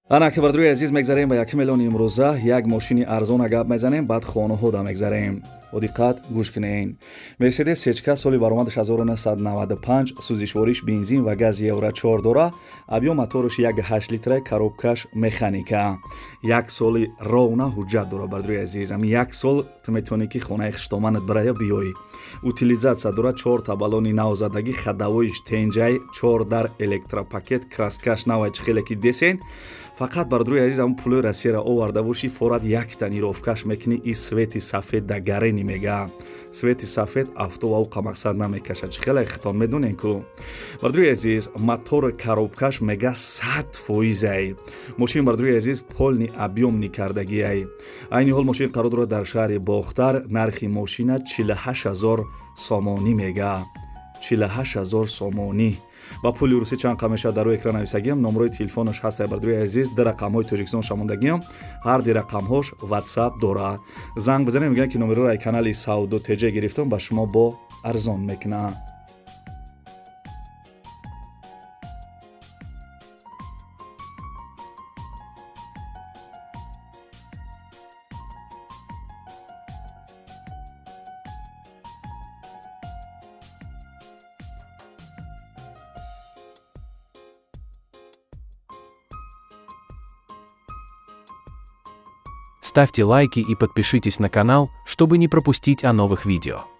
Ана ки, бардорои азиз, мегзарем ба якум эълони имрӯза. Як мошини арзона гап мезанем, баъд хонаҳода мегзарем. Бо диққат гӯш кунед. Мерседес Сечка, соли баромадаш 1995, сӯзишвориш бензин ва газ, Евро 4 дора, объём мотораш 1,8 литра, коробкаш механика, як соли ровно ҳуҷҷат дора. Бардорои азиз, ами як сол ту метавонӣ, ки хонаи хиштоманат бирая биёӣ. Утилизация дора, чорта баллони навзадагӣ, ходовойиш тенҷай, чор дар, электропакет, краскаш навай, чӣ хеле ки десен. Фақат, бардорои азиз, ҳамн пулои Россияро оварда бошӣ, форат як тонировкаш мекунӣ. И свети сафед да гарени мега, свети сафед авто ва мақсад намекашад, чӣ хеле хитон медонен ку. Бардорои азиз, мотор, коробкаш мега 100 фоизай. Мошин, бардорои азиз, полный объёмный кардагиай. Айни ҳол мошин қарор дорад дар шаҳри Бохтар. Нархи мошина 48 000 сомонӣ мега, 48 000 сомонӣ. Ба пули русӣ чанд қа мешавад, дар рӯи экран нависагиам. Номерои телефонаш ҳаста, бардорои азиз, ду рақамҳои Тоҷикистон шамондагиам, ҳар ди рақамҳош Ватсап дора. Занг бизанем, мегӯянд, ки номероро ай канали Савдо ТЖ гирифтам, ба шумо бо арзон мекунад. Ставьте лайки и подпишитесь на канал, чтобы не пропустить о новых видео.